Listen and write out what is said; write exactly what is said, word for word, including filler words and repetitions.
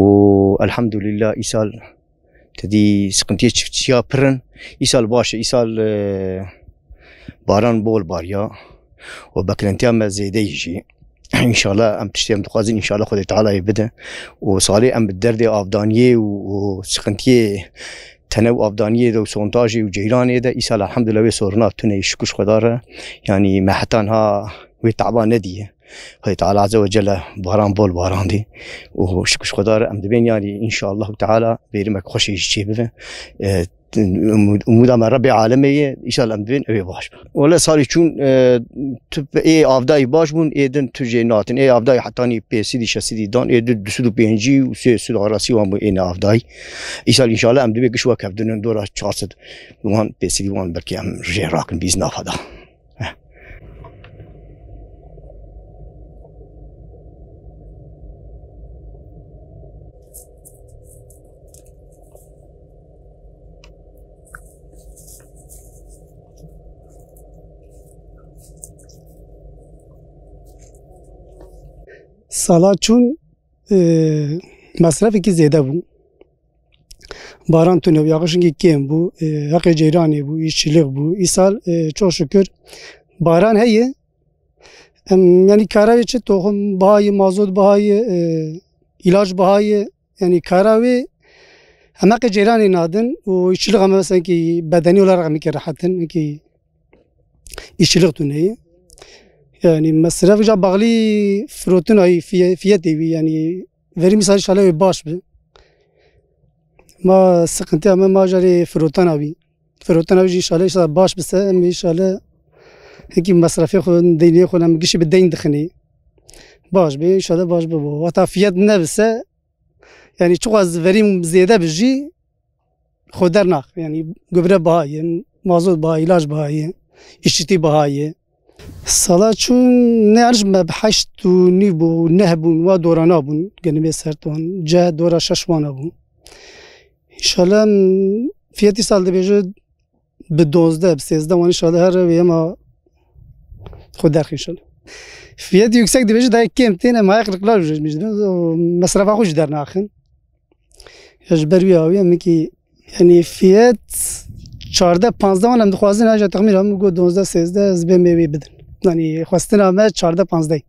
û elhamdulillah îsal tedî sıkıntıya çiftçiya pir in. Îsal baş e, îsal, e, baran bol bariya û beklentiya me zêde yî jî. Înşallah em tiştê em dixwazin, înşallah Xwedê Teala yê bide. Û salê em bi derdê avdaniyê û, û sıkıntiyê tene û avdaniyê de û sontajê û ceyranê de îsal elhamdulillah wê soruna tune yî şikûr ji Xweda re. Yanî me heta niha wê taba nediye. Xwedê Teala Azze ve Celle baran bol barandî û şikûr ji Xweda re em dibên yanî înşallah Teala bêrimek xweş ê jî çê bibe. E, umûd-, umûda me Rebbê alemê ye, înşallah em dibên ew ê baş be. Wele salî çûn, e, tu ê avdayî baş bûn, ê din tu jê natin. Ê avdayî hetanî pêsîdî, şeşîdî dan, ê din du sed û pêncî û sê sed arasî wan bû êne avdayî. Îsal înşallah em dibê giş wek hev dinin dora çar sed wan pêsîdî wan belkî em jê rakin bîz nava da. Sala çûn, e, mesrefekî zêde bû. Baran tune bû, yağişinkî kêm bû, e, heqê ceyranê bû, îşçilik bû. Îsal, e, çok şükür baran heye. Em, yanî kara wê çi toxum biha ye, mazot biha ye, e, îlaç biha ye. Yanî kara wê em heqê ceyranê nadin û îşçilik em mesela ki bedenî olarak em ki rehet in, ki îşçilik tune ye. Yanî mesref ja bağlî firotina wî, fiye-, fiyetê wî, yanî verî misal înşallah wê baş bi. Ma sıkıntıya me ma jarê firotana wî. Firotana wî jî înşallah, înşallah baş bise, em înşallah hekî mesrefê xwe, deynê xwe em gişî bi deyn dixinê. Baş be, înşallah baş bibo. Wata fiyet nebise, yanî çiqas verî zêde bi jî xwe dernax. Yanî gübre biha ye, mazot biha ye, îlaç biha ye, îşçitî biha ye. Sala çûn ne yanlış me bi heşt û nîv bû, neh bûn, wa dorana bûn, genî bê ser wan, ceh dora şeş wana bû. Înşallah, em, fiyetî sal dibêje bi dozdeh, bi sêzdeh wan înşallah her rewê ema xwe derxî înşallah. Fiyetî yüksek dibêje daha kêm tên, em hayek riklar bije, mesrefa xwe jî dernaxin. Ya ji ber wî awî em ki, yanî fiyet çardeh panzdeh wan em dixwazin, aja texmîn em got donzdeh sêzdeh ez bê mêvê bidin. Yanî xwestina me çardeh panzdeh.